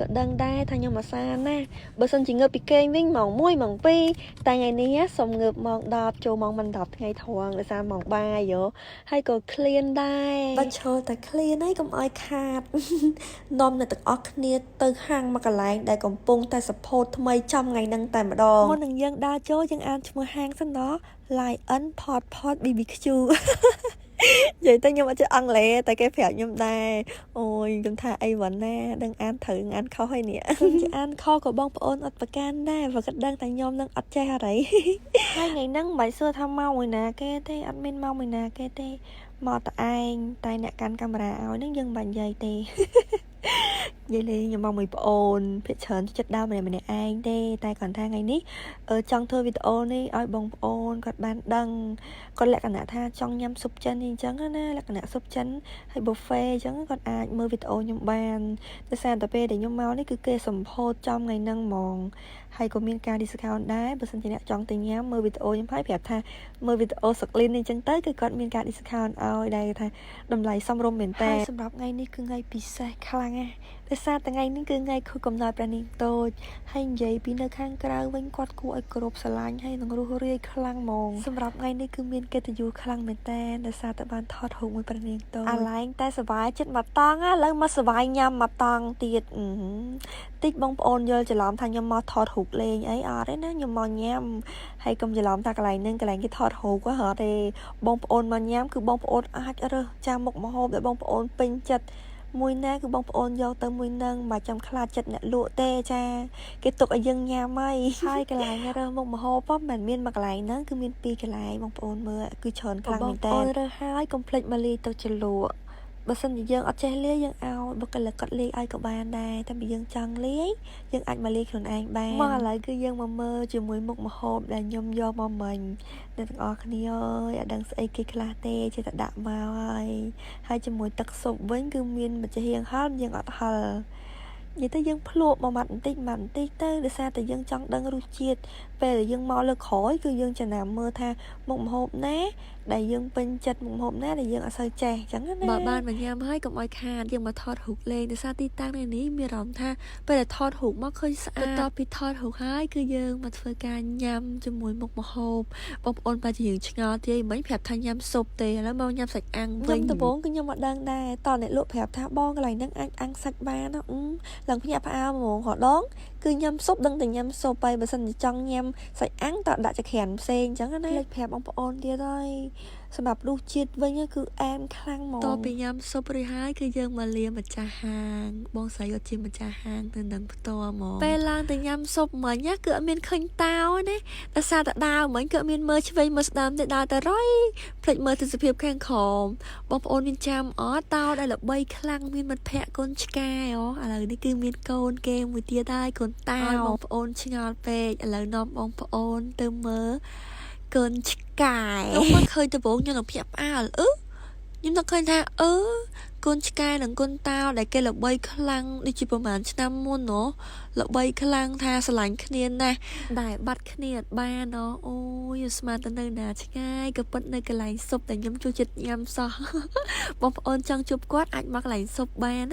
ក៏ដឹងដែរថាខ្ញុំអាសាណាស់បើសិនជាងើបពីគេងវិញម៉ោង1ម៉ោង2តែថ្ងៃនេះសុំងើបម៉ោង10ចូលម៉ោងមិន10ថ្ងៃត្រង់ដោយសារម៉ោងបាយយោហើយក៏ឃ្លានដែរបើឈរតែឃ្លានហើយកុំអោយខាត នាំអ្នកទាំងអស់គ្នាទៅហាងមួយកន្លែងដែលកំពុងតែ support ថ្មីចំថ្ងៃហ្នឹងតែម្ដងមុននឹងយើងដើរចូលយើងអានឈ្មោះហាងសិនណោះ Lion Pot Pot BBQ និយាយទៅខ្ញុំអត់ចេះអង់គ្លេសតែគេប្រាប់ខ្ញុំដែរអូយខ្ញុំថាអីវ៉ាណាដឹងអានត្រូវអានខុសហើយនេះជាអានខុសក៏បងប្អូនអត់ប្រកាន់ដែរព្រោះគាត់ដឹងតែខ្ញុំនឹងអត់ចេះអីហើយថ្ងៃហ្នឹងមិនបាច់សួរថាមកមួយណាគេទេអត់មានមកមួយណាគេទេមកតែឯងតែអ្នកកាន់កាមេរ៉ាឲ្យហ្នឹងយើងមិនបាច់និយាយទេ និយាយលេងខ្ញុំមកមួយប្អូនភាគច្រើនចិត្តដើរម្នាក់ម្នាក់ឯងទេតែគ្រាន់ថាថ្ងៃនេះចង់ធ្វើវីដេអូនេះឲ្យបងប្អូនគាត់បានដឹងគាត់លក្ខណៈថាចង់ញ៉ាំស៊ុបចិននេះអញ្ចឹងណាលក្ខណៈស៊ុបចិនហើយ buffet អញ្ចឹងគាត់អាចមើលវីដេអូខ្ញុំបានដោយសារតែពេលដែលខ្ញុំមកនេះគឺគេសម្ពោធចំថ្ងៃហ្នឹងហ្មងហើយក៏មានការ discount ដែរបើសិនជាអ្នកចង់ទៅញ៉ាំមើលវីដេអូខ្ញុំហើយប្រាប់ថាមើលវីដេអូសុកលីននេះអញ្ចឹងទៅគឺគាត់មានការ discount ឲ្យដែលថាតម្លៃសមរម្យមែនតើសម្រាប់ថ្ងៃនេះគឺថ្ងៃពិសេសខ្លាំងណាស់ដោយសារថ្ងៃនេះគឺថ្ងៃខួបកំណើតព្រះនាងតូចហើយនិយាយពីនៅខាងក្រៅវិញគាត់គួរឲ្យគោរពស្រឡាញ់ហើយនឹងរស់រាយខ្លាំងហ្មងសម្រាប់ថ្ងៃនេះគឺមានកិត្តិយសខ្លាំងមែនតើដោយសារតែបានថតរូបមួយព្រះនាងតូចអាឡែងតែសប្បាយចិត្តមកតង់ឥឡូវមកសប្បាយញ៉ាំមកតង់ទៀតតិចបងប្អូនយល់ច្រឡំថាខ្ញុំមកថតរូបលេងអីអត់ទេណាខ្ញុំមកញ៉ាំហើយកុំច្រឡំថាកន្លែងហ្នឹងកន្លែងគេថតរូបហ៎អត់ទេបងប្អូនមកញ៉ាំគឺបងប្អូនអាចរើសចាំមុខម្ហូបដែលបងប្អូនពេញចិត្តមួយណាគឺបងប្អូនយកទៅមួយនឹងមិនចាំខ្លាចចិត្តអ្នកលក់ទេចាគេទុកឲ្យយើងញ៉ាំហើយហើយកន្លែងរើសមុខម្ហូបមិនមានមួយកន្លែងហ្នឹងគឺមានពីរកន្លែងបងប្អូនមើលគឺច្រើនខ្លាំងមែនតើបងប្អូនរើសហើយកុំភ្លេចមកលាយទឹកជ្រលក់បើសិនជាយើងអត់ចេះលាយយើងឲ្យបុគ្គលិកគាត់លាយឲ្យក៏បានដែរតែបើយើងចង់លាយយើងអាចមកលាយខ្លួនឯងបានមកឥឡូវគឺយើងមកមើលជាមួយមុខម្ហូបដែលខ្ញុំយកមកមិញអ្នកទាំងអស់គ្នាអើយអត់ដឹងស្អីគេខ្លះទេចេះតែដាក់មកហើយហើយជាមួយទឹកស៊ុបវិញគឺមានម្ចេះរៀងហឹរយើងអត់ហឹរនិយាយទៅយើងភ្លក់មួយម៉ាត់បន្តិចម៉ាត់បន្តិចទៅដោយសារតែយើងចង់ដឹងរសជាតិពេលដែលយើងមកលើក្រោយគឺយើងចំណាំមើលថាមុខម្ហូបណាដែលយើងពេញចិត្តមុខម្ហូបណាដែលយើងអត់សូវចេះអញ្ចឹងណា បើបានមកញ៉ាំហើយកុំឲ្យខាតយើងមកថតរូបលេងដោយសារទីតាំងនៅនេះមានអារម្មណ៍ថាពេលដែលថតរូបមកឃើញស្អាតបន្ទាប់ពីថតរូបហើយគឺយើងមកធ្វើការញ៉ាំជាមួយមុខម្ហូបបងប្អូនបើជាយើងឆ្ងល់ទេមិញប្រាប់ថាញ៉ាំស៊ុបទេឥឡូវមកញ៉ាំសាច់អាំងវិញ ខ្ញុំដំបូងគឺខ្ញុំអត់ដឹងដែរតអ្នកលក់ប្រាប់ថាបងកន្លែងហ្នឹងអាចអាំងសាច់បានណាអឺឡើងភ្ញាក់ផ្អើលហ្មងរដងគឺញ៉ាំស៊ុបដឹងតែញ៉ាំស៊ុបហើយបើសិនជាចង់ញ៉ាំសាច់អាំងតដាក់ចក្រានផ្សេងអញ្ចឹងណាលេចប្រាប់បងប្អូនទៀតហើយសម្រាប់រសជាតិវិញគឺអែមខ្លាំងហ្មង តពីញ៉ាំស៊ុបរួចហើយគឺយើងមកលាម្ចាស់ហាងបងស្រីគាត់ជាម្ចាស់ហាងទៅនឹងផ្ទាល់ហ្មងពេលឡើងទៅញ៉ាំស៊ុបមិញណាគឺអត់មានឃើញតោណាដោយសារតែដើរមិញគឺអត់មានមើលឆ្វេងមើលស្ដាំទេដើរតែរយភ្លេចមើលទេសភាពខាងក្រោមបងប្អូនមានចាំអត់តោដែលល្បីខ្លាំងមានមិត្តភ័ក្តិកូនឆ្កែអូឥឡូវនេះគឺមានកូនគេមួយទៀតហើយកូនតោបងប្អូនឆ្ងល់ពេកឥឡូវនាំបងប្អូនទៅមើលកូនឆ្កែខ្ញុំមកឃើញដំបូងខ្ញុំនឹងភ្ញាក់ផ្អើលអឺខ្ញុំនឹកឃើញថាអឺកូនឆ្កែនិងកូនតោដែលគេល្បីខ្លាំងដូចជាប្រហែលឆ្នាំមុនណោះល្បីខ្លាំងថាស្រឡាញ់គ្នាណាស់ដែលបាត់គ្នាអត់បានណោះអូយស្មានទៅនៅណាឆ្ងាយក៏ពិតនៅកន្លែងស៊ុបតែខ្ញុំចូលចិត្តញ៉ាំសោះ បងប្អូនចង់ជួបគាត់អាចមកកន្លែងស៊ុបបានណា។